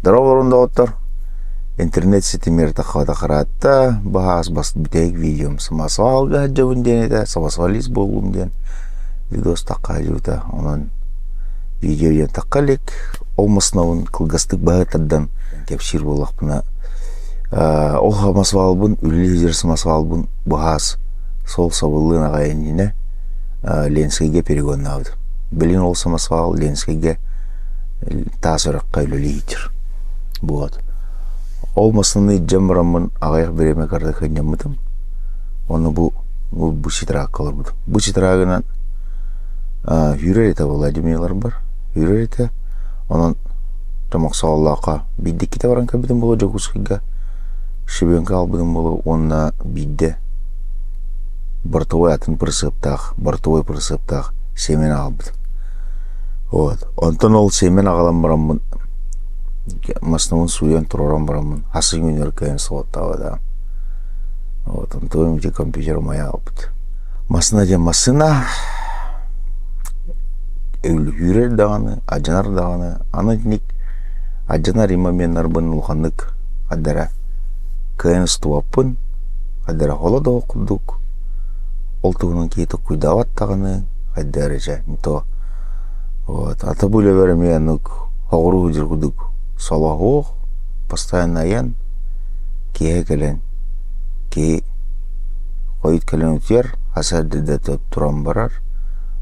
Дорооболорун доҕоттор! Интернет ситимигэр таххаата баһаас бас бүтэһик видеом самосвалга сылдьабын диэн этэ, самосвалист буоллум диэн видос тахха сылдьыбыта. Онон видео диэн тахха илик. Ол массыынабын кылгастык баһы тардан кэпсиир буоллахпына, ол самосвалбын, үлэлии сылдьар самосвалбын баһаас сол сабыллыан аҕай иннинэ Ленскэйгэ перегоннаабытым. Билигин ол самосвал Ленскэйгэ таас үрэххэ үлэлии сылдьар. Вот. Ол массыынаны илдьэн бараммын аҕыйах бириэмэ кытары кынньаммытым. Ону бу бу ситракка олорбутум. Бу ситрагынан сүүрэр этэ Владимирларбар. Сүүрэр этэ. Онон Томохсооллооххо биирдэ иккитэ баран кэлбитим буолуо Дьокуускайга. Щебенка аҕалбытым буолуо уонна биирдэ бортовой атын прицептаах, бортовой прицептаах сиэмэн аҕалбытым. Вот. Онтон ол сиэмэн аҕалан бараммын массыынабын сууйан туруоран бараммын хас күнүгэр кыайан суоттаабатаҕым. Вот онтон ити компьютер умайа аҕалбыт. Массыына диэн массыына үлүһүүрэр даҕаны, алдьанар даҕаны, аны итинник алдьанар моменнарбын улаханнык хардара кыайан устубаппын, хардара холодоо курдук ол туһунан киһи толкуйдаабат даҕаны, хайдах эрэ чэ не то вот ата бу үлэбэр эмиэ оннук соҕуруу сылдьар курдук солоһуох, постоянно айан, киэһэ кэлэн киһи хойут кэлэн утуйар, хас эрдэ да туран барар,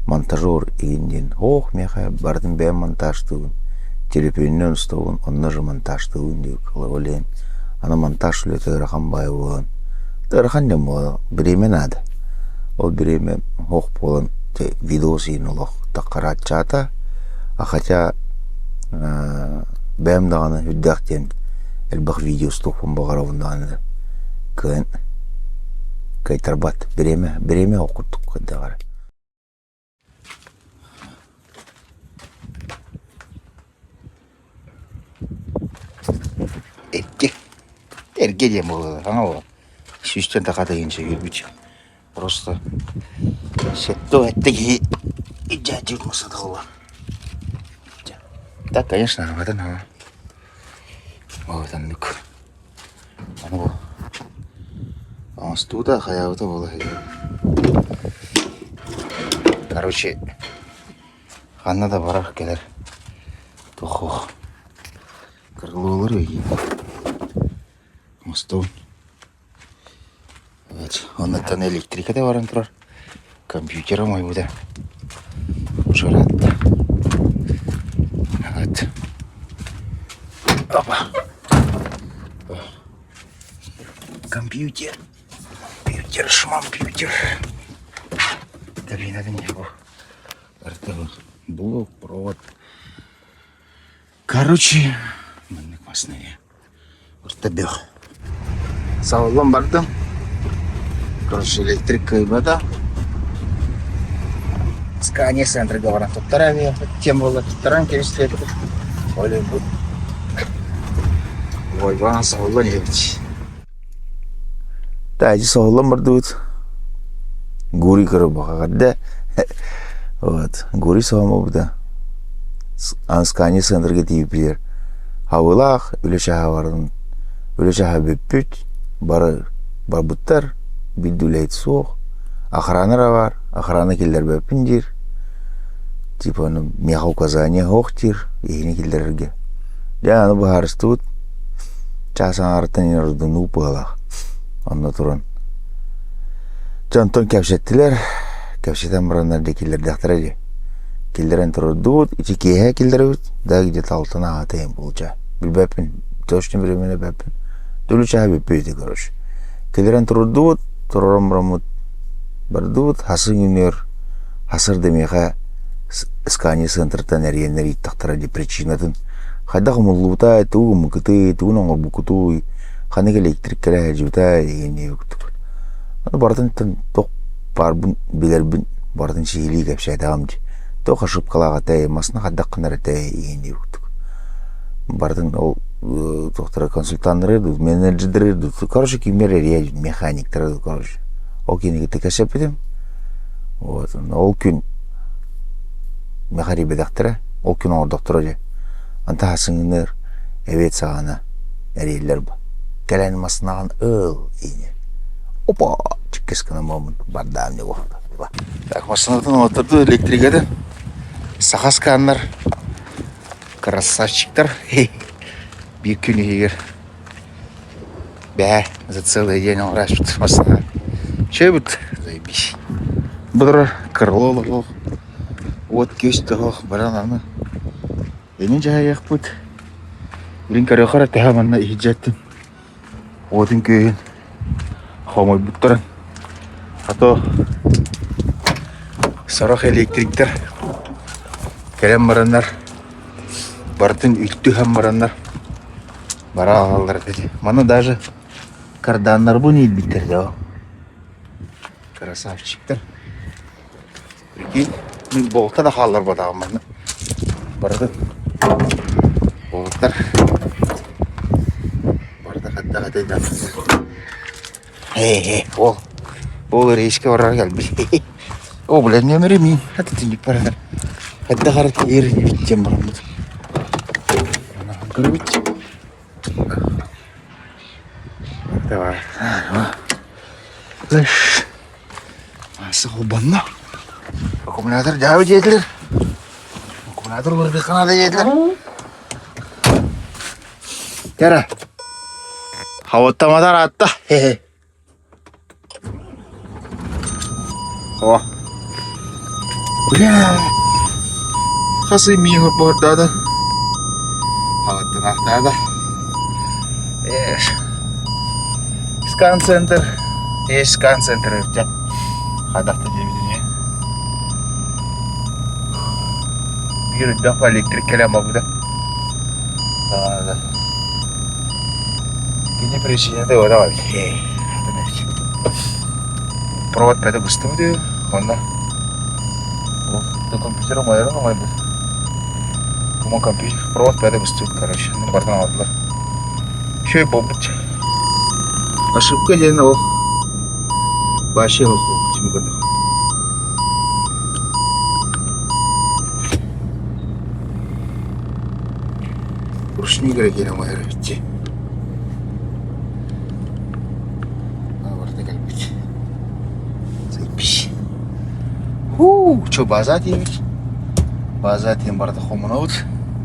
монтажер игин диэн ох миэхэ барытын бэйэм монтажтыыбын, телефонунан устабын, онно же монтажтыыбын диэбит ол иһин аны монтаж үлэтэ ыарахан баайы буолан ыарахан диэн буолар бириэмэ наада. Ол бириэмэ ох буолан видос иһин олох таххарааччаата, а хотя бэйэм даҕаны үрдээх диэн элбэх видео устуохпун баҕарабын даҕаны кыайан кыайтарбат бириэмэ бириэмэ ол курдук хайдах эрэ. Эргэ эргэ диэн буолуо саҥа буолуо сүүстэн таха тыһыынча үүрбүт просто сэттэ киһи илдьээччибит массыына буолла так конечно аһаабатын аһаа вот оннук аны бу оҥостуута хайаабыта буола сылдьар короче ханна да барар кэлэр туох кырылыалар өйдүүбүн оҥостуом вот оннуттан электрика да баран турар компьютер оҥойбута уже ыраатта вот опа компьютер компьютер шмампьютер кабинатын его блок провод Короче, маннык массыына орто бөх. Саҕаллан бардым. Короче, электрик кыайбата. Скания центрга баран туттара тем буолла туттаран кэбистибэт. Ол бу Ой, саҕаллан иһэбит. Таайдьы соһуллан бардыбыт. Гурий көрөр Вот. Гурий соһуммута. Анскани центрга тиийбитигэр хабылаах үлэ чааһа барын үлэ чааһа бүппүт бары барбыттар биир да үлэһит суох охрана эрэ баар охрана киллэрбэппин диир типа ну миэхэ указание суох диир иһини киллэрэргэ дьэ аны быһаарыстыбыт Чаас аҥаарыттан иҥэрдинүү быһыылаах. Онно туран дьэ онтон кэпсэттилэр, кэпсэтэн бараннар дьэ киллэрдэхтэрэ дии. Киллэрэн турардубут, ити киэһэ киллэрэбит, да где-то алтан аҕатайым булча. Билбэппин, точно времени билбэппин. Түлү чааһа бүппүт ити короче. Киллэрэн турардубут, тураран бараммыт бардыбыт, хасы күнүгэр хасыр да миэхэ Скания центртан эрийэннэр ыйыттахтара дии причинатын хайдах умуллубутай, тугу гыммыккытый, тугун оҥорбуккутуй, ханнык электриккэ сылдьыбытай диэн диэбит Ону барытын туох баарбын билэрбин барытын сиһилии кэпсээтэҕим дии. Туох ошибкалаах этэй, массыына хайдах гынар этэй диэн курдук. Барытын ол туохтара консультаннары дуу, менеджердары дуу, короче кимнэр эрийэ механиктары дуу, короче. Ол киниги кэпсэппитим. Вот ол күн миэхэ эрийбэтэхтэрэ, ол күн оҥордохторо дии. Антах сыҥыныр. Эбиэт саҕана эрийэллэр бу. Кэлэн массыынаҕын ыл иинэ. Опа! Чиккис гынан буолбут бардаан дьэ буолла. Так, массыынатын оҥотторду электрикатын. Саха сканнар красавчиктар. Биир күн иһигэр Бээ, за целый день оҥорааччыбыт массыына. Чөбүт, заебись. Бу турар крыло олоҕох, уот күөс тоһох баран аны эни дьаһайыахпыт. Билин көрүөххэ эрэ төһө манна иһирдьэттин уотун күөһүн хомуйбуттарын. А то сорох электриктэр кэлэн бараннар барытын үлтү ыһан бараннар Бара аҕалаллар этэ. Маны даже карданнарбын иилбиттэр да. Красавчиктар. Прикинь, мин болта да хаалларбатаҕым манна. Барытын болтар. Барыта хайдах этэй да. Ээ, ол ол рейскэ барар кэлбит. О, блядь, нөмірі мин. Это түннүк барар. Хайдах ара тиийэр инибит диэн бараммыт. Көрөбүт. Давай. Слышь. Асы холбонно. Аккумулятор дьаабы диэтилэр. Аккумулятор уларытыахха наада диэтилэр. Кэрэ. Хаваттаматар аатта. Хе-хе. О. Бля. Хас ый миин хорбоһордаата. Хаҕыттанаахтаата. Эш. Скан-центр. Эш скан-центр өттө. Хайдахта диэбитини. Биир үрдэх электрик кэлэн барбыта. Да. Кини причинята давай. Провод бөтө быстыбыт үһү. Онно компьютер оҥойорун оҥойбут. Кума компьютер провод бөтө быстыбыт короче. Ону барытын оҥордулар. Үчүгэй буолбут. Ошибка диэн ол вообще түмүк Ручник эрэ диэн оҥойор эбит Барыта кэлбит. Заебись. Хуу, чё, база тиийбит. База тиийэн барыта хомунабыт.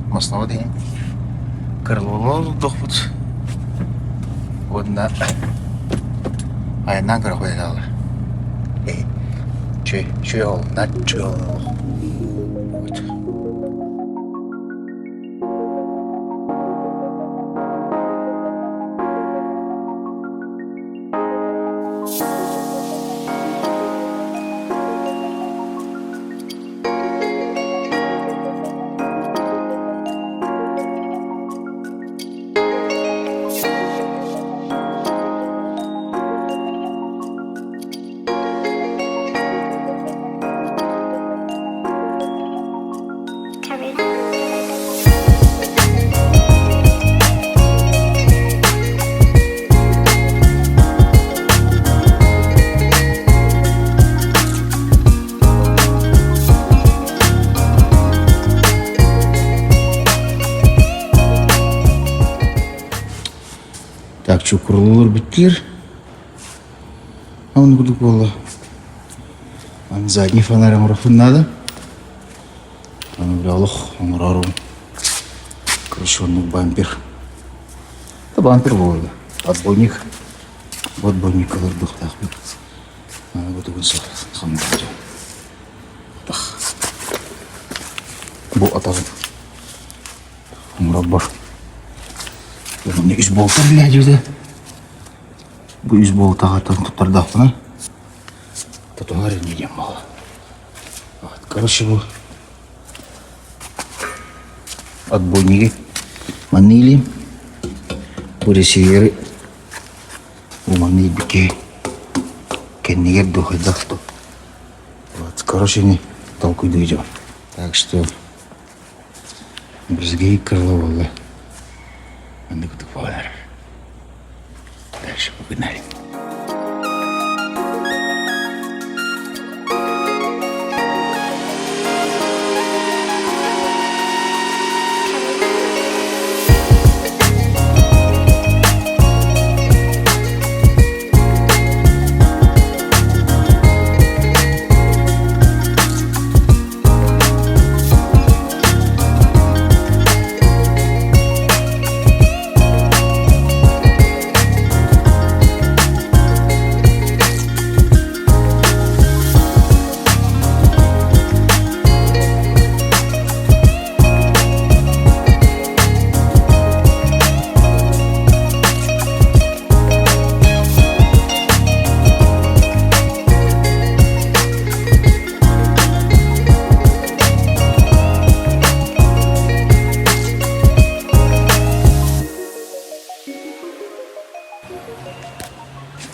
Маслова диэн. Крылолор олордохпут. Уонна айаннаан көрө хуйатаалар. Чөй, чөй ол, на чөй ол. Вот. Так, чукурлуулар бүттүлэр. Оннук курдук буолла. Аны задний фонарь оҥоруохпун наада. Аны бля олох оҥороору короче оннук бампер. Да бампер буолла. Отбойник. Отбойник олордуохтаахпын. Аны бу тугун хамнааччы. Атах. Бу атаҕым. Оҥорорбор. Үс болта бля Бу үс буолтаҕыттан туттардахпына тутуһар ини диэн буолла. Вот, короче, бу отбойники манны илиим. Бу ресиверы бу манны илбикки кэннигэр дуохайдах ту. Вот, короче, не толкуйдуу дьон. Так что брызги крыло буолла. Маннык кутук буолар. Дальше погнали.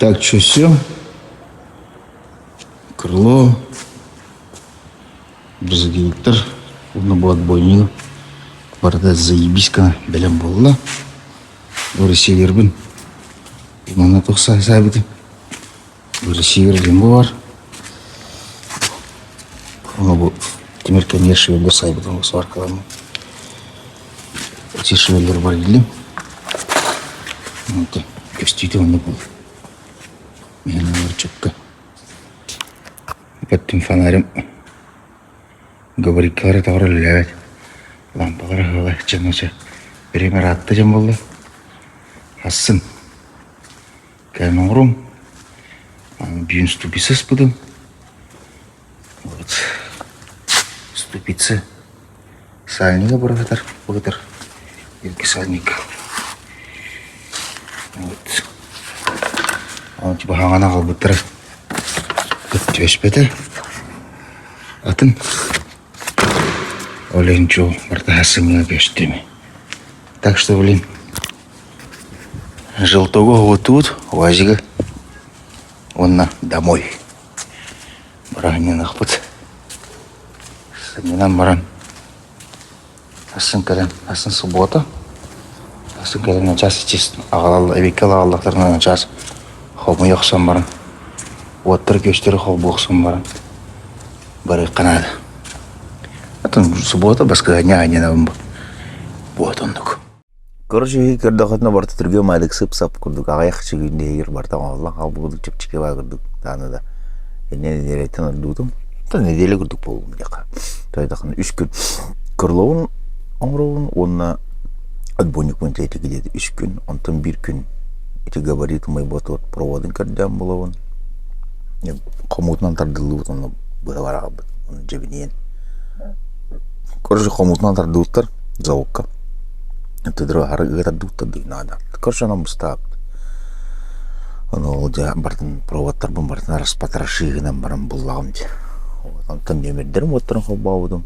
Так, что, все? Крыло, брызговиктар, уонна бу отбойнигы барыта заебись гына бэлэм буолла. Ресивербин манна тохса саабытым. Ресивер диэн бу бар. Ону бу тимир кэмигэр швеллер сайбытым сваркаламмын. Ити швеллер бар илим. Көстүүтэ оннук буолла. Миһин чөккө. Өттүн фонарым габариккалара тоҕо үлэлээбэт. Лампалара ыала чэ Бириэмэ ыраатта дьон буолла. Ассым. Кэлэн оҥорум. Бүгүн ступица ыспытым. Вот. Ступица сальнига быраҕытар, быгытар. Илги сальник. Вот. Оны типа хаҥана аҕалбыттара. Түөспэтэ. Атын. Ол иһин чуо барыта сымыҥа көстүм. Так что, блин, желтого угутуут УАЗига уонна домой. Бырааһынньаныахпыт. Сынньанан баран астын кэлэн астын суббота астын кэлэн начаас чист аҕалалла эбиккэ аҕаллахтарына начаас хомуйа охсон баран уоттары-күөстэри холбуу охсон баран барыахха наада. Атын суббота баскыһыанньа аанньанабын буот оннук. Короче, көрдөххүтүнэ барыта түргэн маадык сып-сап курдук аҕыйах сүгүн иһигэр барыта оҥоһуллан хаалбыт курдук чэпчэки баар курдук даҕаны да инньэ нэдиэлэттэн ордуутум. Оттон нэдиэлэ курдук буоллум диэххэ. Тойдоххуна үс күн Крыловун оҥоробун уонна отбойникпун тиэтики диэти үс күн, онтон биир күн ити габарит умайбат проводын көрдөөн булабын. Хомуутунан тардыллыбыт онно быһа бараҕалбыт. Ону дьэбиниэн. Короче, хомуутунан тардыбыттар заводка. Төдөрү аһары ыатардыбыттар дуу наада. Короче, онон быстаабыт. Ону ол дьэ барытын проводтарбын барытын распотроши гынан баран буллаҕым дьэ. Онтон нүөмэрдэрим уоттарын холбообутум.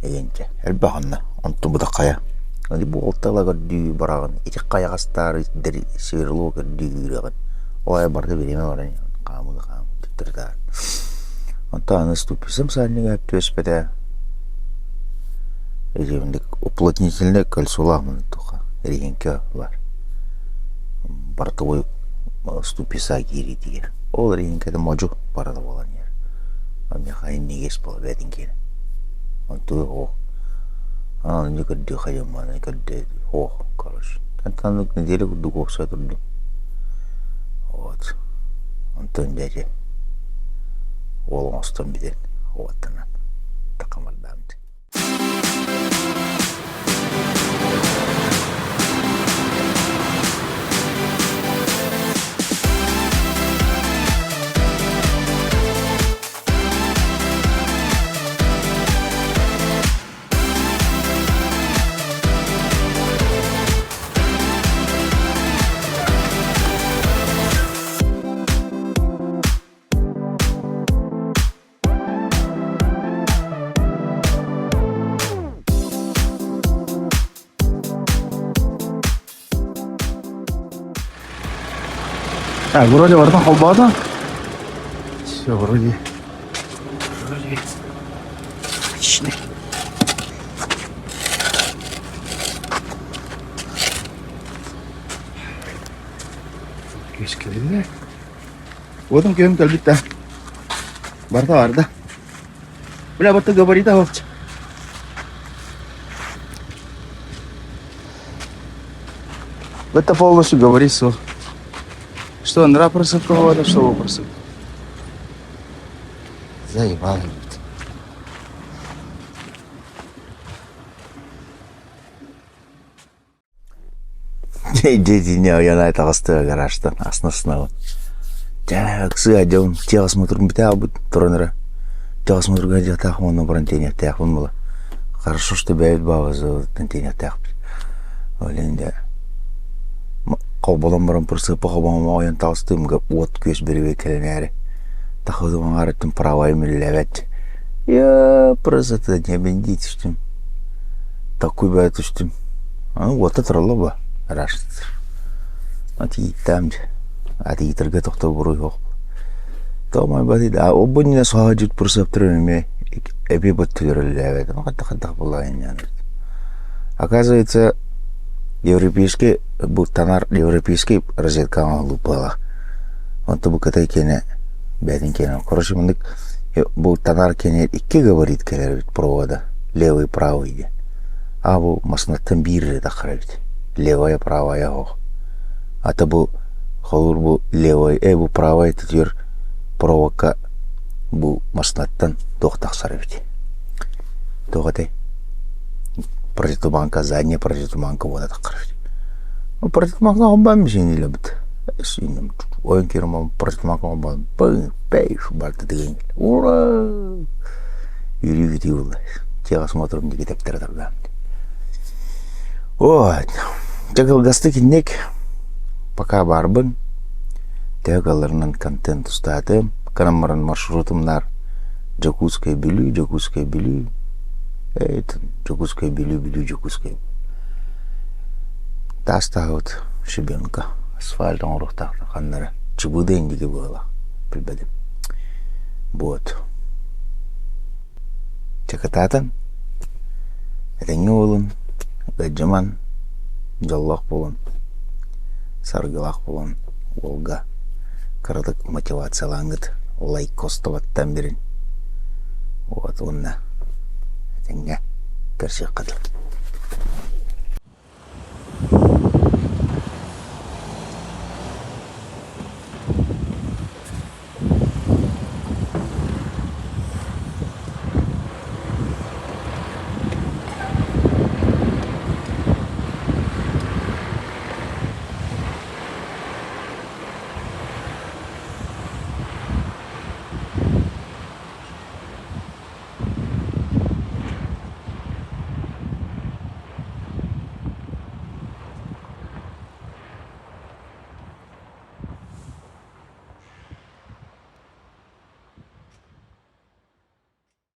Эйэнчэ элбэх онно. Онтон бу да хайа. Буолтала көрдүү бараҕын. Ити хайаҕастаары сверло көрдүү киирэҕин. Ол айа барыта бириэмэ баран хаамыы хаамыы төттөрү Онтон аны ступицам сальнига түөспэтэ. Итинник уплотнительнай кольцолаах туха эриһиҥкэ бар. Бортовой ступица киириитигэр. Ол эриһиҥкэтэ модьу барыта буолан иһэр. Миэхэ иннигээс буола бэйэтин киэнэ. Онтуй оһох. Аны көрдүү хайым аны көрдүү оһох короче. Онтон неделя курдук уопсай турдум. Вот. Онтон дьэ уол оҥостон бүтэн уоттанан такамардаабыт. Так, вроде барытын холбоото. Все, вроде. Вроде. Отлично. Кескелинне. Уотум күөм кэлбит да. Барда барда. Бля, вот ты говорит, а Это полностью говорит все. Что, нра просыпка, что вы просыпка? Заебал. Дьиэтине ойон таҕыста гаражтан астына-астынабын. Дьэ, ыксыы дьон техосмотрун бүтэ туран эрэ техосмотрга дьиэтээх уонна баран тиэниэхтээхпин була. Хорошо, что бэйэбит баабызыттан тиэниэхтээхпит. Ол иһин дьэ холболон баран прысыпа хобоҥ ойон таҕыстым уот күөс бөрүбү кэлэнээри тахыдым аҥаарыттан правайым үлэлээбэт. Я просто не бендить түстүм. Такой баа түстүм. Аны уота туралла ба араастыр. Ати ииттэм дьэ. Атыытырга тохтобуруй суох. Тоомайбат да ол иннинэ соһоодьут прицептарын эмиэ эбии быттыгар үлэлээбэт. Хайдах-хайдах буоллаҕай инньэ Оказывается, европейский бу танар европейский розетка оҥоһуллубут буолла. Онто бу кытай киэнэ бэйэтин киэнэ. Короче, мындык бу танар киэнэ икки габарит кэлэр эбит провода. Левый, правый диэн. А бу массыынаттан биир эрэ таххар эбит. Левая, правая оһох. Ата бу холобур бу левай, бу правай тутуйар проводка бу массыынаттан туох тахсар эбит. Туох этэй? Протитуманка, задняя протитуманка буола таххар эбит. Протитуманка оҥорбон мишенилэбит. Ойон киирэн протитуманка оҥорбон пэй барта тыгын. Ура! Үөрүү буолла. Техосмотрым диэки тэптэрэ тардаам. Вот. Дьэ кылгастык инник пока баарбын. Төһө кыалларынан контент устаатым. Кыран баран маршрутумнар Дьокуускай Бүлүү, Дьокуускай Бүлүү, Дьокуускай Бүлүү, Бүлүү Дьокуускай. Таастаабыт щебенка, асфальт оҥоруохтаахтар ханна эрэ. Чыбыыда индиги быһыылаах, билбэтим. Вот. Чэ кытаатан, этэҥҥэ буолун, ыалдьыман, дьоллоох буолун, саргылаах буолун уолга кыратык мотивациялааҥҥыт лайк остоботтан бэрин. Вот уонна этэҥҥэ көрсүөххэ дылы.